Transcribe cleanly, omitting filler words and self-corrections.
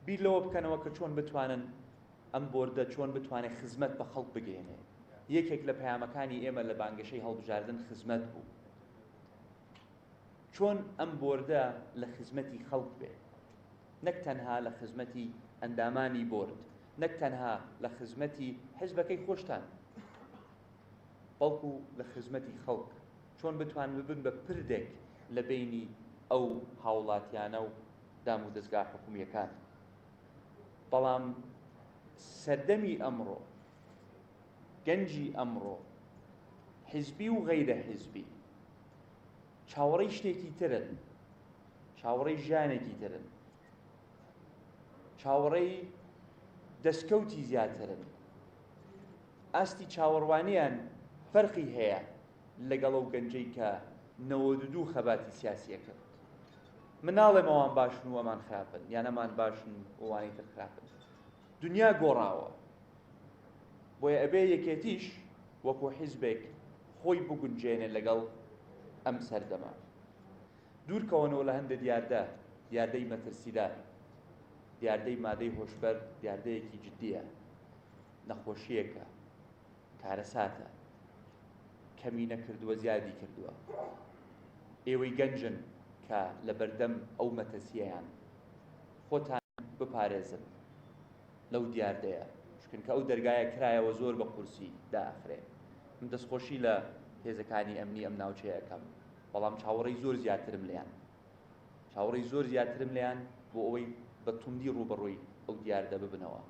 بیر لەوە بکەنەوە کە چۆن بتوانن ئەم بۆردە چۆن بتوانێت خزمەت بە خەڵک بگەیەنێ. یەکێک لە پەیامەکانی ئێمە لە بانگەشەی هەڵبژاردن خزمەت بوو. چۆن ئەم بۆردە لە خزمەتی خەڵک بێ، نەک تەنها لە خزمەتی ئەندامانی بۆرد، نەک تەنها لە خزمەتی حزبەکەی خۆشتان، بەڵکو لە خزمەتی خەڵک، چۆن بتوانن ببن بە پردێک لە بەینی ئەو هاوڵاتیانە و دامودەزگا حکومییەکان. بەڵام سەردەمی ئەمڕۆ، گەنجی ئەمڕۆ، حیزبی و غەیرە حیزبی، چاوەڕێی شتێکی ترن، چاوەڕێی ژیانێکی ترن، چاوەڕێی دەستکەوتی زیاترن. ئاستی چاوەڕوانیان فەرقی هەیە لەگەڵ ئەو گەنجەی کە 92 خەباتی سیاسیە کرد. من ناڵێم ئەوان باشن و ئەمان خراپن یان ئەمان باشن و ئەوانی تر خراپن. دنیا گۆڕاوە. بۆیە ئەبێ یەکێتیش وەکو حیزبێک خۆی بگونجێنێ لەگەڵ ئەم سەردەمە. دوورکەوەنەوە لە هەندێ دیاردە، دیاردەی مەترسیدار. دیاردەی مادەی هۆشبەر دیاردەیەکی جدییە، نەخۆشییەکە، کارەساتە. کەمی نەکردووە زیادی کردووە. ئێوەی گەنجن کە لەبەردەم ئەو مەترسییەیان. خۆتان بپارێزن لەو دیاردەیە چونکە ئەو دەرگایە کرایەوە زۆر بە قورسی دائەخرێ. من دەستخۆشی لە هێزەکانی ئەمنی ئەم ناوچەیە ئەکەم، بەڵام چاوەڕێی زۆر زیاترم لێیان. چاوەڕێی زۆر زیاترم لێیان بۆ ئەوەی بە توندی ڕووبەڕووی ئەو دیاردە ببنەوە.